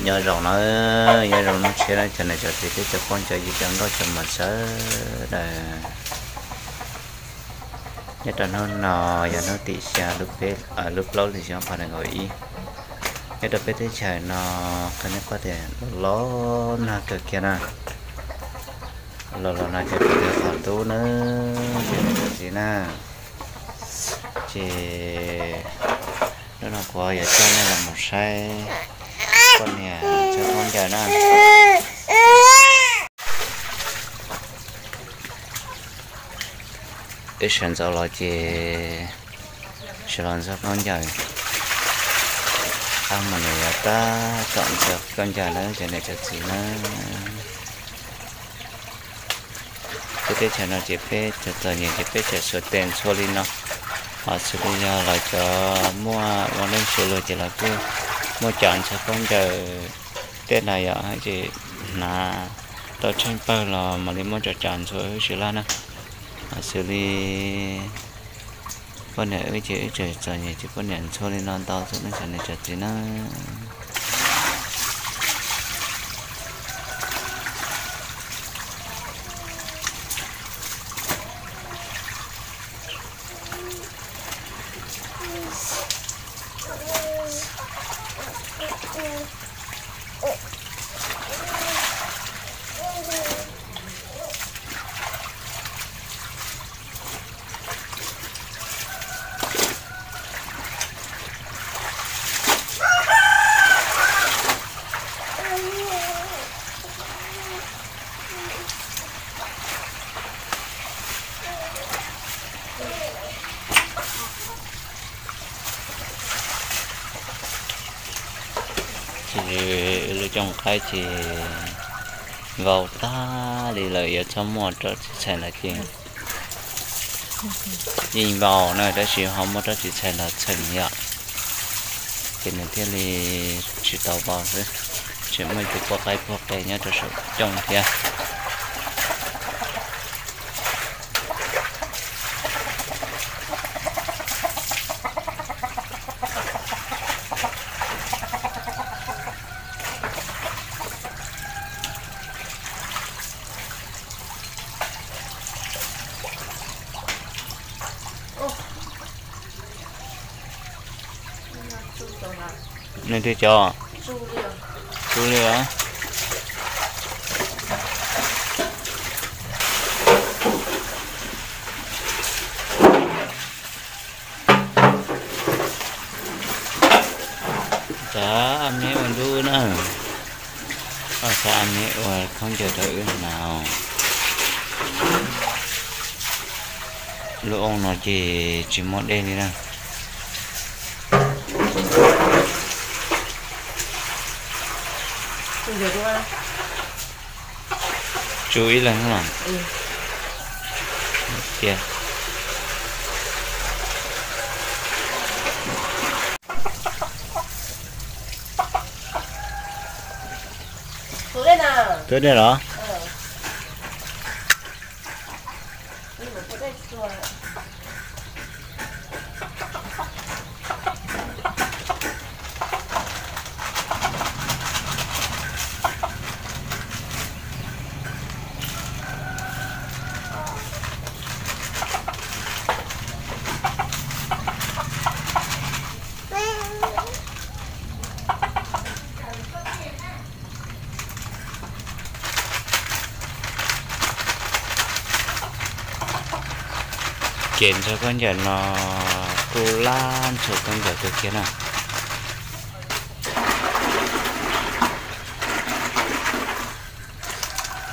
Nyob zoo na, nyob zoo hnub tshiab na cov niam cov txiv thiab cov phooj cov ywg cov nkauj cov muam sawv daws. Nyob rau hnub no yog hnub tim xya lub peb, lub plaub hlis xyoo ob phav nees nkaum ib. Nyob rau peb teb chaws no qhov nej pom tias los los nag kawg kiag na, los los nag kawg kiag qhov ntub na, cov niam cov txiv na. Ces hnub no kuv yuav coj nej los mus saib poj niam ntxhua khaub ncaws na. Wb sawv ntxov los ces sawv los ntxhua khaub ncaws, qab mas nws yuav tab tom ntxhua khaub ncaws na cov niam cov txiv na. Peb teb chaws no ces peb txom nyem ces peb tseem xuas tes ntxhua li no, ho xws li yog lawv cov muaj ua neej suav luag ces lawv kuj muaj cov ntxhua khaub ncaws tej na yom, ces hnav tau tsheej pawg los mam li muab cov cov ntxhua wb tsis laj na. Ho xws li poj niam wb ces wb tseem txom nyem ces poj niam ntxhua li no ntau xwb na cov niam cov txiv na. Ces lub cooj qaib ces vau tag li lawm, yuav txhob muaj rab txiv txhais los ces yeej vau na, tab sis ho muaj rab txiv txhais los txheem yom, ces nws thiaj li tsis tau vau xwb. Tseem muaj ib tug poj qaib puag qe nyob rau saum cooj thiab. Nej twb cov tsu li os. Xav me ua ntub na, xav me ua khaub ncaws rau wb hnav. Lub oob no ces tsis muaj dej li na. Tsu ib leeg no. Tiag. Tuaj dej los? Ces ntxhua khaub ncaws no kuj lab ntxhua khaub ncaws kawg kiag na.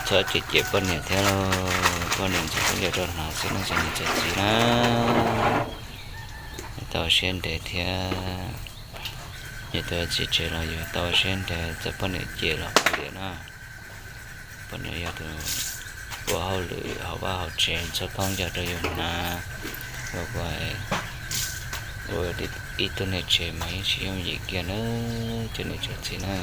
Txhob cem cem poj niam thiab lauj, poj niam ntxhua khaub ncaws rau hnav xwb no cov niam cov txiv na. Tau siab ntev thiab, yog tus txiv tsev los yuav tau siab ntev, txawm poj niam cem los kav liam na. Poj niam yog tus ua hauj lwm hauv vaj hauv tsev ntxhua khaub ncaws rau yus hnav, ua ua ib tug niam tsev mas yeej tsis yooj yim kiag na, cov niam cov txiv na.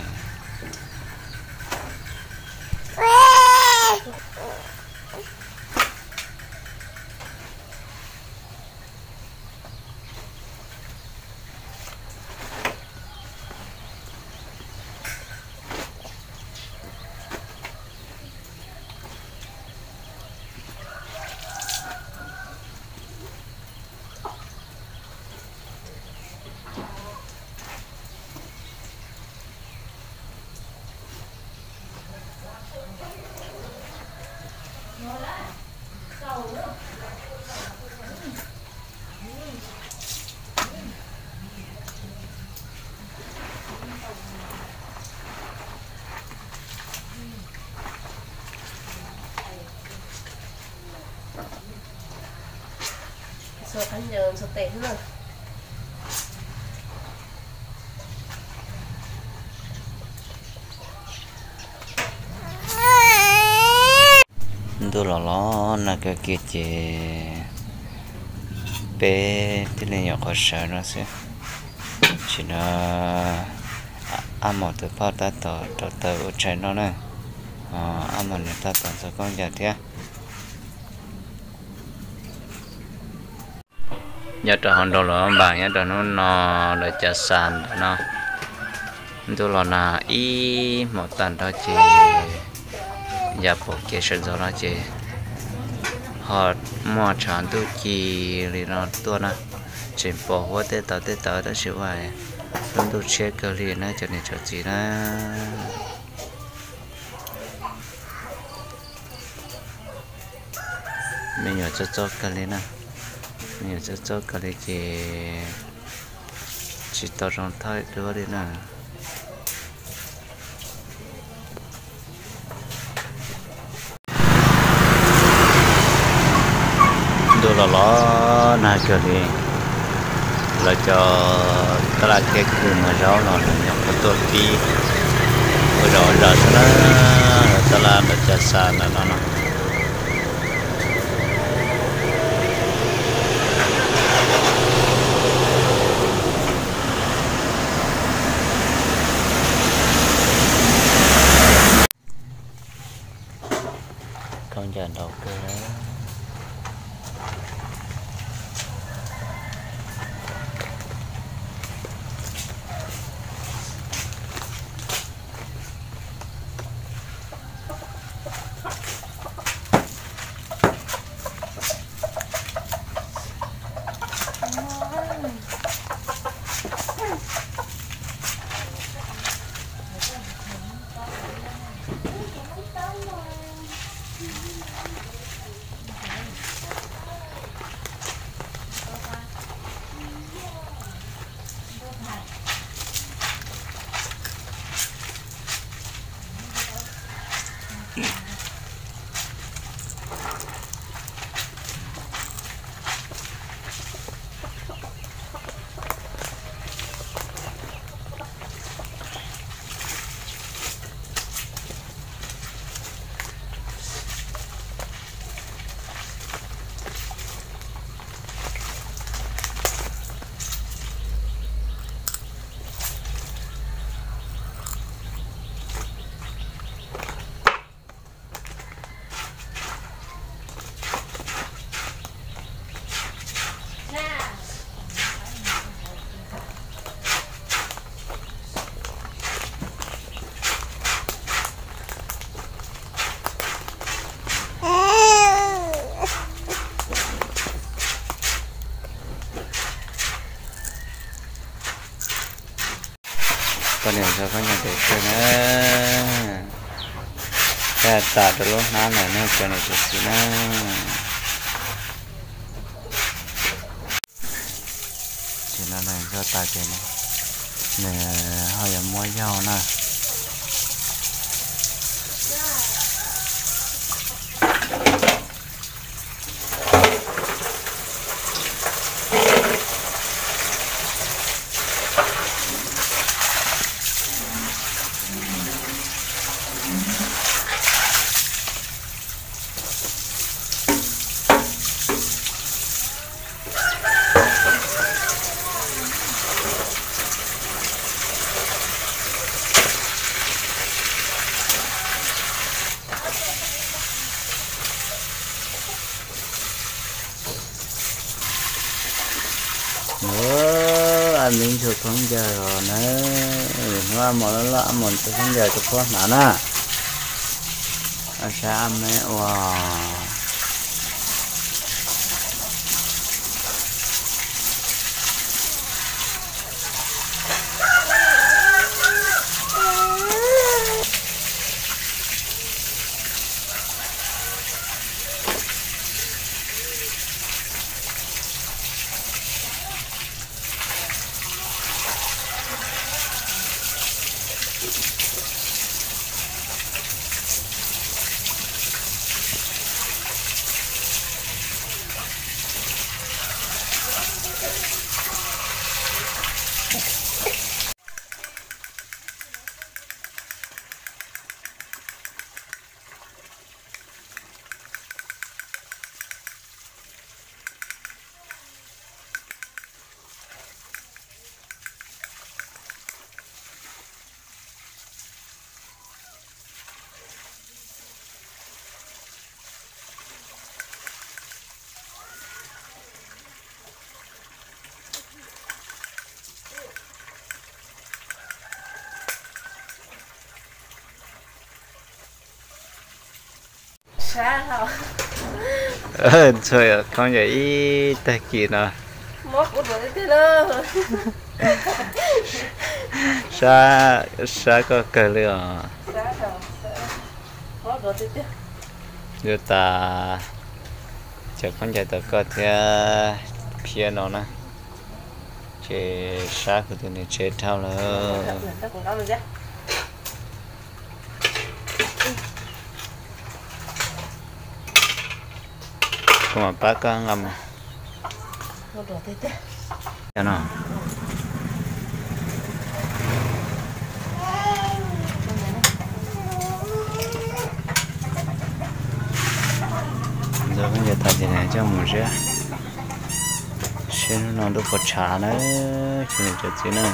Ntxhua qab ncaws ntxhua tes xwb na. Ntuj los los nag kawg kiag ces peb thiaj li nyuam qhuav sawv no xwb. Tam sim no Ab Mos tus phauj tab tom rauv taws ua tshais noj na. Ab Mos nws tab tom ntxhua khaub ncaws thiab. Nyob rau hauv nroog Luam Npas nyob rau hnub no lawv cov xa ntawm no, ntuj los nag ib hmos tag nrho ces ya pom kev sawv ntxov no ces ho muaj tshav ntuj ci li no tuaj na. Tseem pom huab tej tawv tej tawv tab sis ua lub ntuj tshiab kawg li na cov niam cov txiv na. Me nyuam txob txob kawg li na, me nyuam txob txob kawg li ces tsis tau zoo thawj duab li na. Ntuj los los nag kawg li, lawv cov tab laj thiab kwv muag zaub los lawv nyuam qhuav tuaj pib ua zom zaws xwb na. Lawv tab laj lawv cov xa ntawm no no. Khaub ncaws ntau kawg. Poj niam ntxhua khaub ncaws pem tsev na, tas rau lub hnab lawm ne cov niam cov txiv na. Ces no nws ntxhua tas ces nws ho yuav muab yaug na. Ab Mos ntxhua khaub ncaws os na, hnub Ab Mos loj loj Ab Mos ntxhua khaub ncaws rau phuab hnav na. Ab sab Ab Meb ua. Txhua khaub ncaws ib tag kis no. Sab, sab koj kawg li os. Yuav tas cov khaub ncaws tom koj thiab phiab no na, ces sab kuv tus niam tsev dhau lawm. Kuv mam pab koj nqa mus. Cov no. Ntxuav khaub ncaws tas ces coj mus ziab, seb hnub no ntuj puas tshav na, cov niam cov txiv na.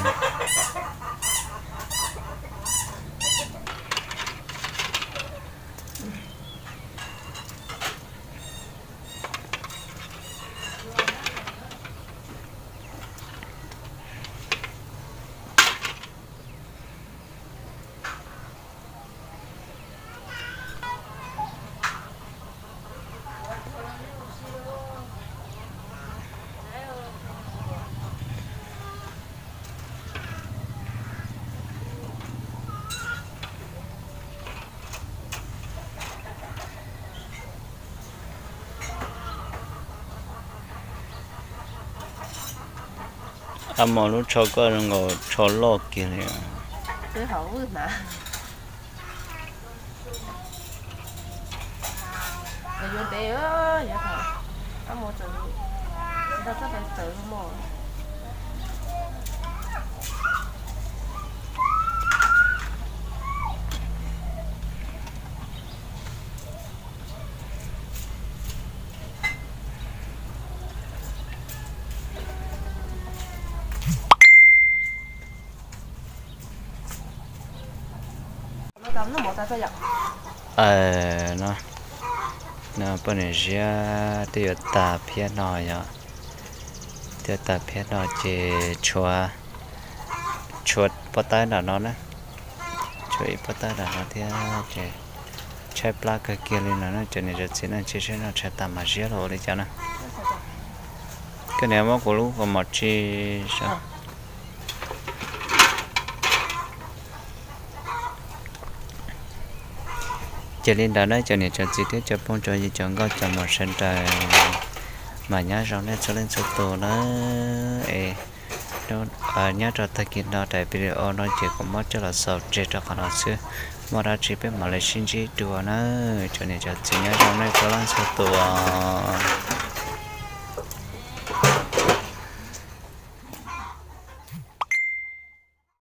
Ab, mos lub tsho koj zoo nkaus tsho loj kiag li. Twb hauv vwj hnav. Yuav ntev, yuav thaum ab mos txawm, tsis tau txhob tau txawm mos. No, no poj niam Ziab twb yuav tas phiab no yom, twb yuav tas phiab no ces tshuav, tshuav pob tawb nram no na, tshuav ib pob tawb nram no thiab ces tshaib plab kawg kiag li no na cov niam cov txiv na, ntsia seb noj tshaib tas mas Ziab los ua li cas na. Koj niam muab kuv lub kaus mom tsis saib. Ces li ntawd na cov niam cov txiv thiab cov phooj cov ywg cov nkauj cov muam sawv daws, mas nyob zoo nej txhua leej txhua tus na. Es nyob rau tag kis no daim video no ces kuv muab coj los xaus tseg rau qhov no xwb, muaj dab tsi peb mam li sib ntsib dua na. Cov niam cov txiv nyob zoo nej txhua leej txhua tus os.